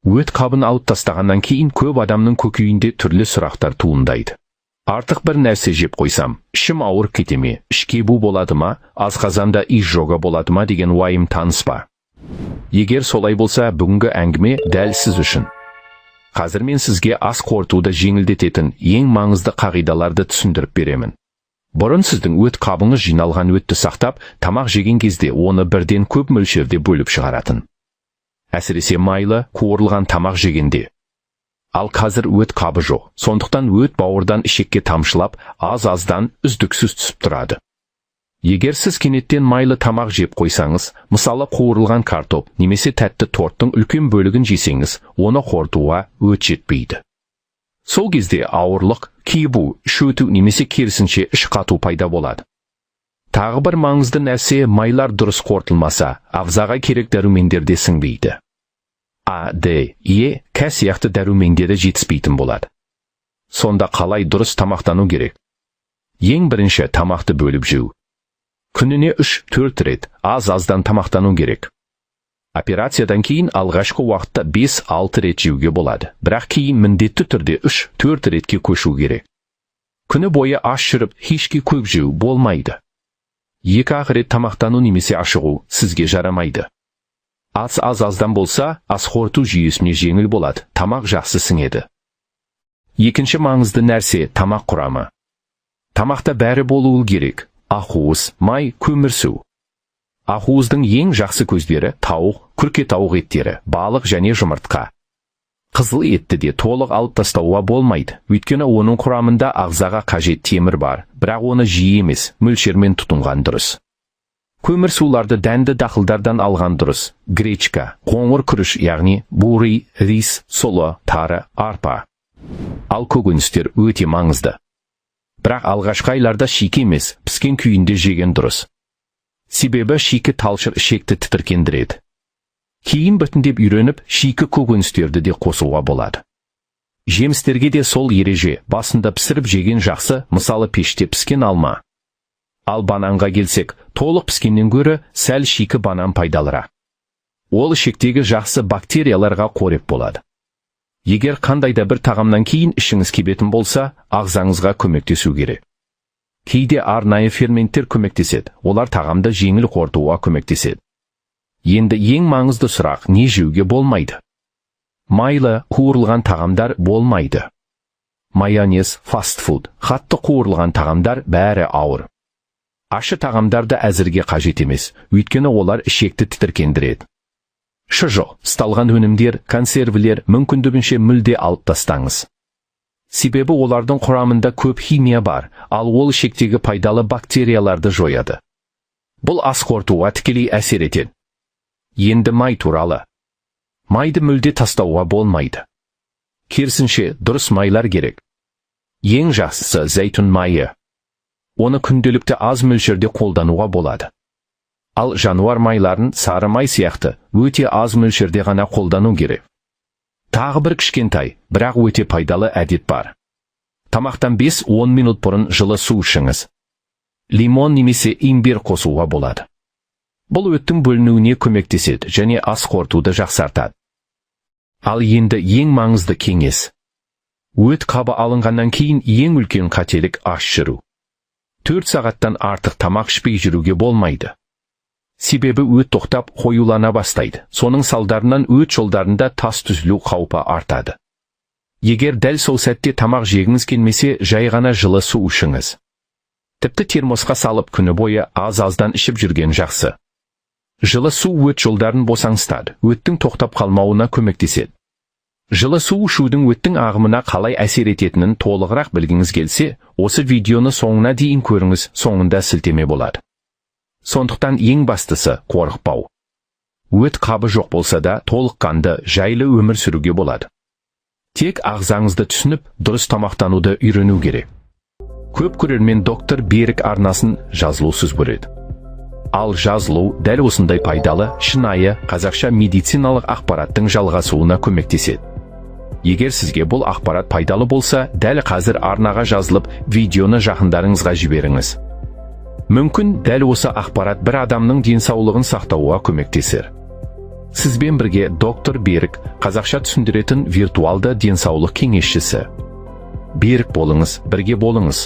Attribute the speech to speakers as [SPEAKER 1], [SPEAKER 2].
[SPEAKER 1] Өт қабын алып тастағаннан кейін көп адамның көкейінде түрлі сұрақтар туындайды. Артық бір нәрсе жеп қойсам, ішім ауырып кете ме, іш кебу болады ма, асқазанда изжога болады ма деген уайым таныс па? Егер солай болса, бүгінгі әңгіме дәл сіз үшін. Қазір мен сізге ас қорытуды жеңілдететін ең маңызды қағидаларды түсіндіріп беремін. Бұрын сіздің өт қабыңыз жиналған өтті сақтап, тамақ жеген кезде оны бірден көп мөлшерде бөліп шығаратын. Әсіресе майлы, қуырылған тамақ жегенде. Ал қазір өт қабы жоқ. Сондықтан өт бауырдан ішекке тамшылап, аз-аздан үздіксіз түсіп тұрады. Егер сіз кенеттен майлы тамақ жеп қойсаңыз, мысалы, қуырылған картоп немесе тәтті торттың үлкен бөлігін жесеңіз, оны қорытуға өт жетпейді. Сол кезде ауырлық, кебу, іш өту немесе керісінше іш қату пайда болады. Тағы бір маңызды нәрсе: майлар дұрыс қорытылмаса, ағзаға керек дәрумендер де сіңбейді. А, Д, Е, К сияқты дәрумендері жетіспейтін болады. Сонда қалай дұрыс тамақтану керек? Ең бірінші, тамақты бөліп жеу. Күніне 3-4 рет аз-аздан тамақтану керек. Операциядан кейін алғашқы уақытта 5-6 рет жеуге болады. Бірақ кейін міндетті түрде 3-4 ретке көшу керек. Күні бойы аш жүріп, кешке көп жеу болмайды. Екі-ақ рет тамақтану немесе ашығу сізге жарамайды. Ас аз-аздан болса, ас қорыту жүйесіне жеңіл болады, тамақ жақсы сіңеді. Екінші маңызды нәрсе – тамақ құрамы. Тамақта бәрі болуы керек: ақуыз, май, көмірсу. Ақуыздың ең жақсы көздері – тауық, күрке тауық еттері, балық және жұмыртқа. Қызыл етті де толық алып тастауға болмайды, өйткені оның құрамында ағзаға қажет темір бар, бірақ оны жиі емес, мөлшермен тұтынған дұрыс. Көмірсуларды дәнді дақылдардан алған дұрыс: гречка, қоңыр күріш, яғни бурый рис, сұлы, тары, арпа. Ал көкөністер өте маңызды. Бірақ алғашқы айларда шикі емес, піскен күйінде жеген дұрыс. Себебі шикі талшыр ішекті тітіркендіреді. Кейін біртіндеп үйреніп, шикі көкөністерді де қосуға болады. Жемістерге де сол ереже: басында пісіріп жеген жақсы, мысалы, пеште піскен алма. Ал бананға келсек, толық піскеннен гөрі сәл шикі банан пайдалырақ. Ол ішектегі жақсы бактерияларға қорек болады. Егер қандай да бір тағамнан кейін ішіңіз кебетін болса, ағзаңызға көмектесу керек. Кейде арнайы ферменттер көмектеседі, олар тағамды жеңіл қорытуға көмектеседі. Енді ең маңызды сұрақ: не жеуге болмайды? Майлы, қуырылған тағамдар болмайды. Майонез, фастфуд, қатты қуырылған тағамдар – бәрі ауыр. Ащы тағамдар да әзірге қажет емес, өйткені олар ішекті тітіркендіреді. Шұжық, ысталған өнімдер, консервілер мүмкіндігінше мүлде алып тастаңыз. Себебі олардың құрамында көп химия бар, ал ол ішектегі пайдалы бактерияларды жояды. Бұл ас қорытуға тікелей әсер етеді. Енді май туралы. Майды мүлде тастауға болмайды. Керісінше, дұрыс майлар керек. Ең жақсысы – зәйтүн майы. Оны күнделікті аз мөлшерде қолдануға болады. Ал жануар майларын, сары май сияқты, өте аз мөлшерде ғана қолдану керек. Тағы бір кішкентай, бірақ өте пайдалы әдет бар. Тамақтан 5-10 минут бұрын жылы су ішіңіз. Лимон немесе имбир қосуға болады. Бұл өттің бөлінуіне көмектеседі және ас қорытуды жақсартады. Ал енді ең маңызды кеңес. Өт қабы алынғаннан кейін ең үлкен қателік – аш жүру. 4 сағаттан артық тамақ ішпей жүруге болмайды. Себебі өт тоқтап, қоюлана бастайды. Соның салдарынан өт жолдарында тас түзілу қаупі артады. Егер дәл сол сәтте тамақ жегіңіз келмесе, жай ғана жылы су ішіңіз. Тіпті термосқа салып, күні бойы аз-аздан ішіп жүрген жақсы. Жылы су өт жолдарын босаңсытады, өттің тоқтап қалмауына көмектеседі. Жылы су ішудің өттің ағымына қалай әсер ететінін толығырақ білгіңіз келсе, осы видеоны соңына дейін көріңіз, соңында сілтеме болады. Сондықтан ең бастысы – қорықпау. Өт қабы жоқ болса да, толыққанды, жайлы өмір сүруге болады. Тек ағзаңызды түсініп, дұрыс тамақтануды үйрену керек. Көп көрермен Доктор Берік арнасын жазылусыз көреді. Ал жазылу дәл осындай пайдалы, шынайы қазақша медициналық ақпараттың жалғасуына көмектеседі. Егер сізге бұл ақпарат пайдалы болса, дәл қазір арнаға жазылып, видеоны жақындарыңызға жіберіңіз. Мүмкін, дәл осы ақпарат бір адамның денсаулығын сақтауға көмектесер. Сізбен бірге доктор Берік, қазақша түсіндіретін виртуалды денсаулық кеңесшісі. Берік болыңыз, бірге болыңыз.